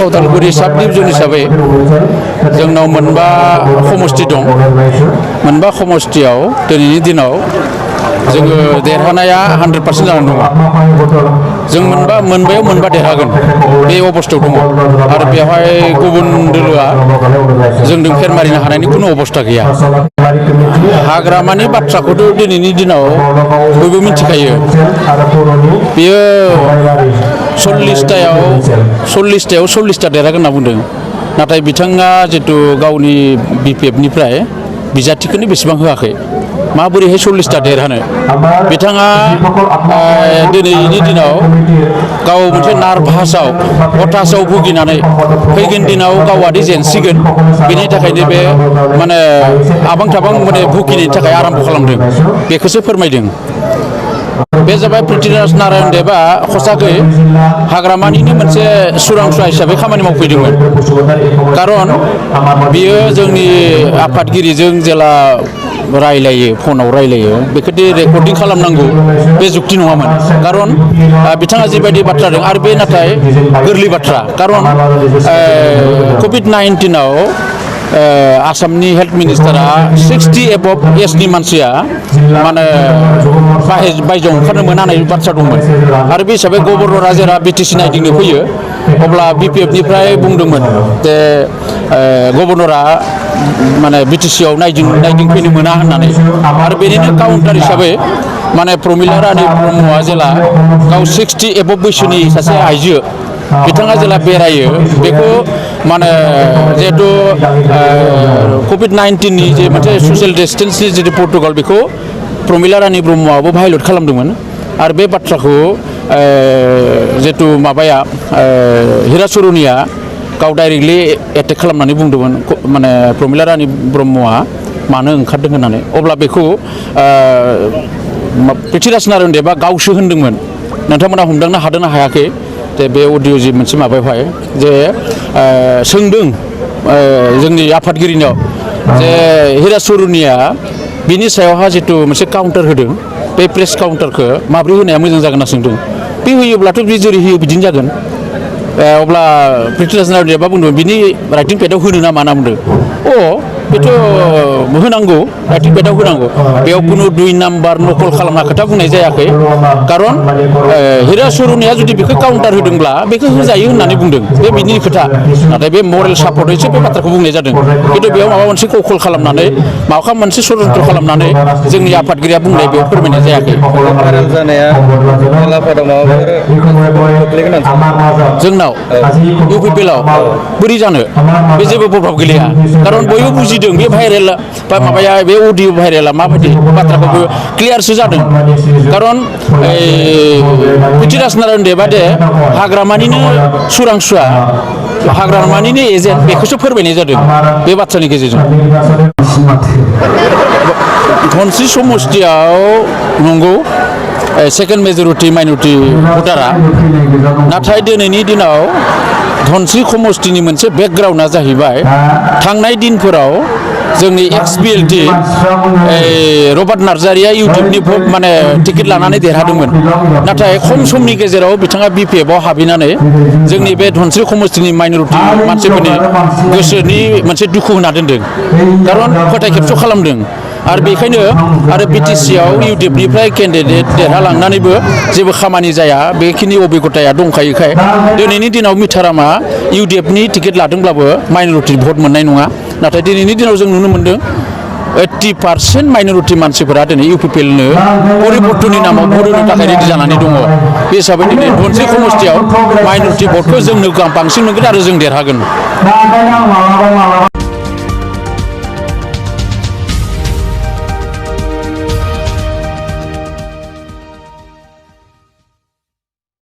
उदालगुरि साब डिभिजन हिसाबै जोंनाव मोनबा समष्टि दं मोनबा समष्टियाव दिनैनि दिनाव जोङो देरहानाया 100% जानानै दङ जों मोनबायाव मोनबा देरहागोन बे अबस्थायाव दङ आरो बेवहाय गुबुन दोलोआ जोंजों फेर मारिनो हानायनि खुनु अबस्था गैया हाग्रामानि बाथ्राखौथ' दिनैनि दिनाव बयबो मिथिखायो बेयो 40टायाव 40टा देरहागोन होनना बुंदों नाथाय बिथाङा जितु गावनि बिपिएफनिफ्राय बिजाथिखौनो बेसेबां होआखै माबोरैहाय 40टा देरहानो बिथाङा दिनैनि दिनाव गाव मोनसे नार्भासाव हताशाव भुगिनानै फैगोन दिनाव गावादि जेनसिगोन बेनि थाखायनो बे माने आबां थाबां माने भुगिनायनि थाखाय आराम्भ खालामदों बेखौसो फोरमायदों बे जाबाय पृथ्वीराज नारायण देबआ खसाखै हाग्रामानिनो मोनसे सुरांसुवा हिसाबै खामानि मावफैदोंमोन खारन बियो जोंनि आफादगिरिजों जेला रायलायो फनाव रायलायो बेखौदि रेकर्डिं खालामनांगौ बे जुक्ति नङामोन खारन बिथाङा जिबायदि बाथ्रा दं आरो बे नाथाय गोरलै बाथ्रा खारन COVID-19आव आसामनि हेल्थ मिनिस्टारा 60 एबभ एजनि मानसिया माने बायजोआव ओंखारनो मोना होननाय बाथ्रा दंमोन आरो बे हिसाबै गभर्नरा जेला बिटिसि नायदिंनो फैयो अब्ला बिपिएफनिफ्राय बुंदोंमोन जे गभर्नरा माने बिटिसिआव नायदिंफैनो मोना होननानै आरो बेनिनो काउन्टार हिसाबै माने प्रमिला रानी ब्रह्मआ जेला गाव 60 एबभ बैसोनि सासे आइजो बिथाङा जेला बेरायो बेखौ माने जिहेतु COVID-19नि जे मोनसे ससियेल डिस्टेन्सनि जे प्रट'कल बेखौ प्रमिला रानी ब्रह्मआबो भायलेट खालामदोंमोन आरो बे बाथ्राखौ जिहेतु माबाया हिराचरनिया गाव डाइरेक्टलि एटेक खालामनानै बुंदोंमोन माने प्रमिला रानी ब्रह्मआ मानो ओंखारदों होननानै अब्ला बेखौ पृथ्वीराज नारायण देबआ गावसो होनदोंमोन नोंथांमोना हमदांनो हादोंना हायाखै जे बे अडिअ जि मोनसे माबायावहाय जे सोंदों जोंनि आफादगिरिनाव जे हिराचरनिया बिनि सायावहा जितु मोनसे काउन्टार होदों बे प्रेस काउन्टारखौ माब्रै होनाया मोजां जागोन होनना सोंदों बे होयोब्लाथ' बे जेरै होयो बिदिनो जागोन अब्ला पृथ्वीराज नारायण देबआ बुंदों बिनि राइटिं पेडआव होनो नामा होनना बुंदों बेथ' होनांगौ राइटिं पेडआव होनांगौ बेयाव खुनु 2 नाम्बार नकल खालामना खोथा बुंनाय जायाखै खारन हिराचरनिया जुदि बेखौ काउन्टार होदोंब्ला बेखौ होजायो होननानै बुंदों बे बिनि खोथा नाथाय बे मरेल सापर्टैसो बे बाथ्राखौ बुंनाय जादों खिन्थु बेयाव माबा मोनसे कौशल खालामनानै माबा मोनसे षड्यन्त्र खालामनानै जोंनि आफादगिरिया बुंनाय बेयाव फोरमायनाय जायाखै जोंनाव इउपिपिएलआव बोरै जानो बे जेबो प्रभाब गैलिया खारन बयबो बुजिदों बे भाइरेल बा माबाया बे अडिअ भाइरेला माबायदि बाथ्राखौ क्लियारसो जादों खारन पृथ्वीराज नारायण देबआ दे हाग्रामानिनो सुरांसुवा हाग्रामानिनो एजेन्ट बेखौसो फोरमायनाय जादों बे बाथ्रानि गेजेरजों धनस्री समष्टियाव नंगौ सेकेन्ड मेजरिटि माइनरिटि भटारा नाथाय दिनैनि दिनाव धनस्री समष्टिनि मोनसे बेकग्राउन्डआ जाहैबाय थांनाय दिनफोराव जोंनि एक्स-बिएलटि रबार्ट नार्जारिया इउटिउबनि माने टिकेट लानानै देरहादोंमोन नाथाय खम समनि गेजेराव बिथाङा बिपिएफआव हाबहैनानै जोंनि बे धनस्री समष्टिनि माइनरिटि मानसिफोरनि गोसोनि मोनसे दुखु होना दोनदों खारन फोथायखेबस' खालामदों आरो बेखायनो आरो बिटिसिआव इउडिएफनिफ्राय केन्डिडेट देरहालांनानैबो जेबो खामानि जाया बेखिनि अभिगताया दंखायोखाय दिनैनि दिनाव मिथारामआ इउडिएफनि टिकेट लादोंब्लाबो माइनरिटि भट मोननाय नङा नाथाय दिनैनि दिनाव जों नुनो मोन्दों 80% माइनरिटि मानसिफोरा दिनै इउपिपिएलनो परिबर्तननि नामाव भट होनो थाखाय रेडि जानानै दङ बे हिसाबै दिनै धनस्री समष्टियाव माइनरिटि भटखौ जोंनो बांसिन मोनगोन आरो जों देरहागोन